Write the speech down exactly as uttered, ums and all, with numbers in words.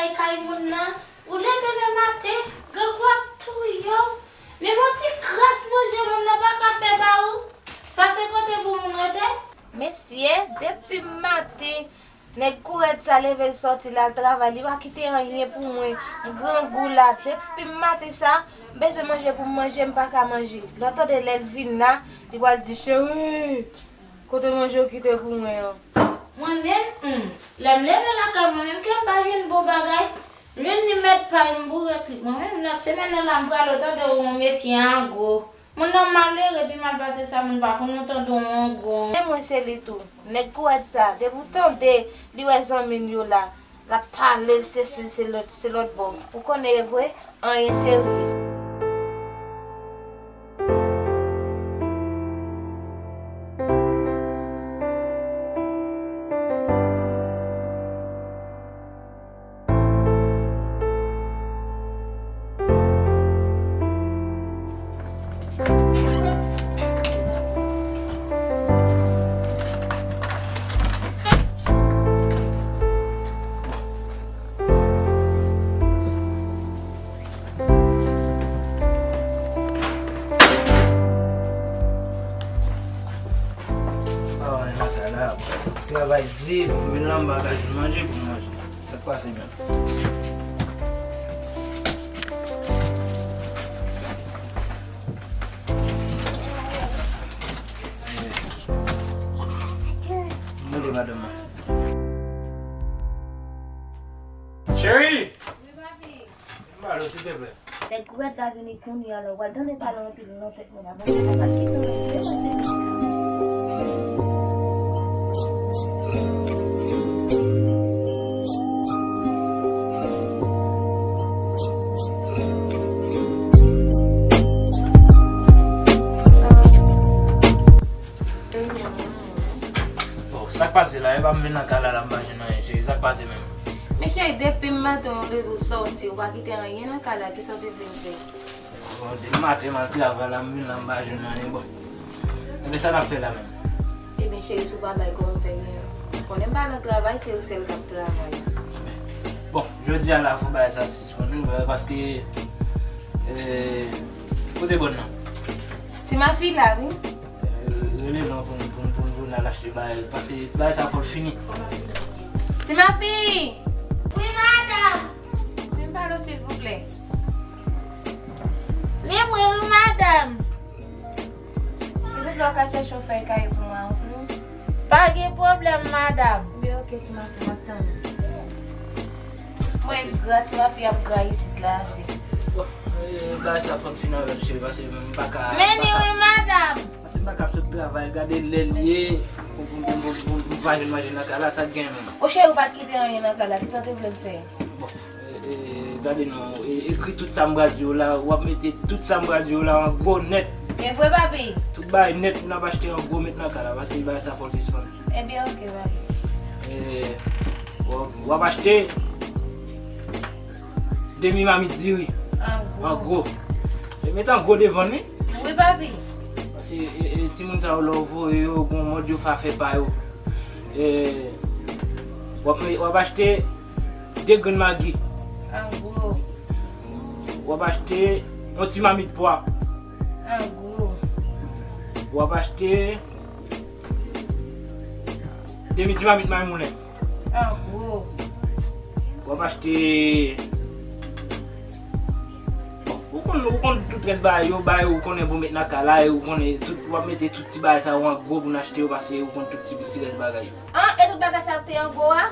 Kay moun nan, ou leve lè maten, grangou ap touye w. Menm yon ti kras manje moun nan pa ka fè ba ou. Sa se kote pou moun rete? Mesye, depi maten, nèg kou rèd sa leve l sòti l al travay, li pa kite anyen pou mwen. M grangou la, depi maten sa, m bezwen manje pou m manje, m pa ka manje. Lè w tande lè l vin la, li pral di, cheri, kote manje w kite pou mwen an? Mwen menm, hmm, lè m leve lakay mwen menm ke m pa jwenn bon bagay, m jwenn li mèt pay m bourèt li. Mwen menm nan semèn nan la m prale w tande yon mesye an gwo. Moun nan malere pi mal pase sa moun pa konn ou tande yon gwo. E mwen se li tou. Nèg kou rèd sa, depi w tande li wè zanmi l yo la, l ap pale l se se se lòt se lòt bò. Ou konnen e vre, anyen serye. Travay di, pou m vin la m pa ka jwenn manje pou m manje. Sa k pase menm? Mande madanm nan. Cheri! Wi, papi. Vin ba l, silteplè. Nèg kou rèd la vini kounye a la, ou pral tande pale anpil nan tèt mwen la. Bon, sa pa kite mwen. Bon, sa k pase la? E pa m vin nan kay la, la m pa jwenn anyen, cheri. Sa k pase menm? Men cheri, depi maten w leve w sòti, ou pa kite anyen nan kay la, kisa w te vle m fè? Bon, depi maten m al travay la, m vin la, m pa jwenn anyen, bon. Ebyen, sa n ap fè la menm? Ebyen, cheri, si w pa bay kòb, m fè gen. Ou konnen m pa nan travay, se ou sèl k ap travay. Bon, jodi a la, fò bagay sa sispann, wi, paske, eh, kote bòn nan? Ti Mafi la, wi. Eh, rele non pou n, pou n, pou n, pou n al achte bagay, paske bagay sa fò l fini. Ti Mafi! Wi, madanm! Vin pale w, silvouplè. Men mwen wi, madanm. Silvouplè, w ka chèche yon fèy kaye pou mwen, wi. Pa gen pwoblèm, madanm. Ebyen, oke, Ti Mafi, m ap tann ou. Mwen gra, Ti Mafi ap gra isit la, ase. Bon, eh, bagay sa fò m fini avè l, cheri, paske m pa ka, m pa ka. Men ni wi, madanm. Paske m pa ka ap sot travay, gade lè l ye, pou, pou, pou m pa jwenn manje nan kay la, sa k gen menm? O cheri, ou pa t kite anyen nan kay la, kisa w te vle m fè? Bon, e, e, gade non, e, ekri tout sa m pral di w la, w ap mete tout sa m pral di w la an gwo nèt. E vre, papi? Tout bagay nèt, n ap achte an gwo met nan kay la, paske bagay sa fò l sispann. Ebyen, oke, papi. E, w ap, w ap achte demi mamit diri. An gwo. An gwo. E met an gwo devan l, wi. Wi, papi. Paske, e, e, timoun sa yo, lè w voye yo, gon mòd yo fè afè pa yo. E, w ap, w ap achte de grenn magi. An gwo. W ap achte yon ti mamit pwa. An gwo. W ap achte demi ti mamit may moulen. An gwo. W ap achte. Bon, ou konn, ou konn tout rès bagay yo, bagay ou konnen pou met nan kay la, e ou konnen tout, w ap mete tout ti bagay sa yo an gwo pou n achte yo, paske ou konn tout ti, ti rès bagay yo. An, e tout bagay sa yo k te an gwo a?